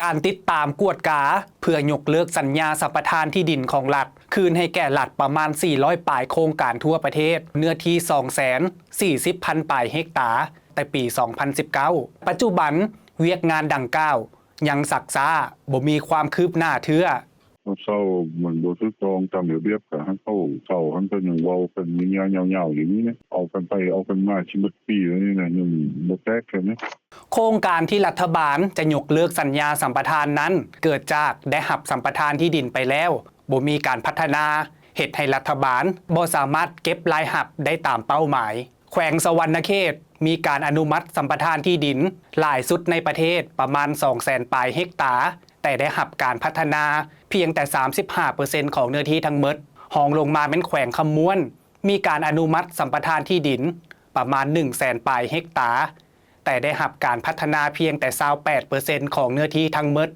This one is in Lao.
ການຕິດຕາມກວດກາເພື່ອຍົກເລີກສັນຍາສຳປະທານທີ່ດິນຂອງລັດ ຄືນໃຫ້ແກ່ລັດປະມານສີ່ຮ້ອຍປາຍໂຄງການທົ່ວປະເທດ ເນື້ອທີ່ສອງແສນສີ່ສິບພັນປາຍເຮັກຕາ ແຕ່ປີສອງພັນສິບເກົ້າ. ປັດຈຸບັນວຽກງານດັ່ງກ່າວຍັງຊັກຊ້າ, ບໍ່ມີຄວາມຄືບໜ້າເທື່ອ. ເຊົ່າມັນບໍ່ຖືກຕ້ອງຕາມລະບຽບ ກະໃຫ້ເຂົາເຊົ່າຫັ້ນ ກະຍັງເວົ້າກັນຍາວໆຢູ່ນີ້ນະ ເອົາກັນໄປເອົາກັນມາຊິໝົດປີແລ້ວນີ້ນະ ຍັງບໍ່ແຕກເທື່ອນະ. ໂຄງການທີ່ລັດຖະບານຈະຍົກເລີກສັນຍາສຳປະທານນັ້ນ ເກີດຈາກໄດ້ຮັບສຳປະທານທີ່ດິນໄປແລ້ວ ບໍ່ມີການພັດທະນາ ເຮັດໃຫ້ລັດຖະບານບໍ່ສາມາດເກັບລາຍຮັບໄດ້ຕາມເປົ້າໝາຍ. ແຂວງສະຫວັນນະເຂດມີການອະນຸມັດສຳປະທານທີ່ດິນຫຼາຍສຸດໃນປະເທດປະມານສອງແສນປາຍເຮັກຕາ, ແຕ່ໄດ້ຮັບການພັດທະນາພຽງແຕ່ສາມສິບຫ້າເປີເຊັນຂອງເນື້ອທີ່ທັງໝົດ. ຮອງລົງມາແມ່ນແຂວງຄຳມ່ວນ ມີການອະນຸມັດສຳປະທານທີ່ດິນປະມານໜຶ່ງແສນປາຍເຮັກຕາ, ແຕ່ໄດ້ຮັບການພັດທະນາພຽງແຕ່ຊາວແປດເປີເຊັນຂອງເນື້ອທີ່ທັງໝົດ.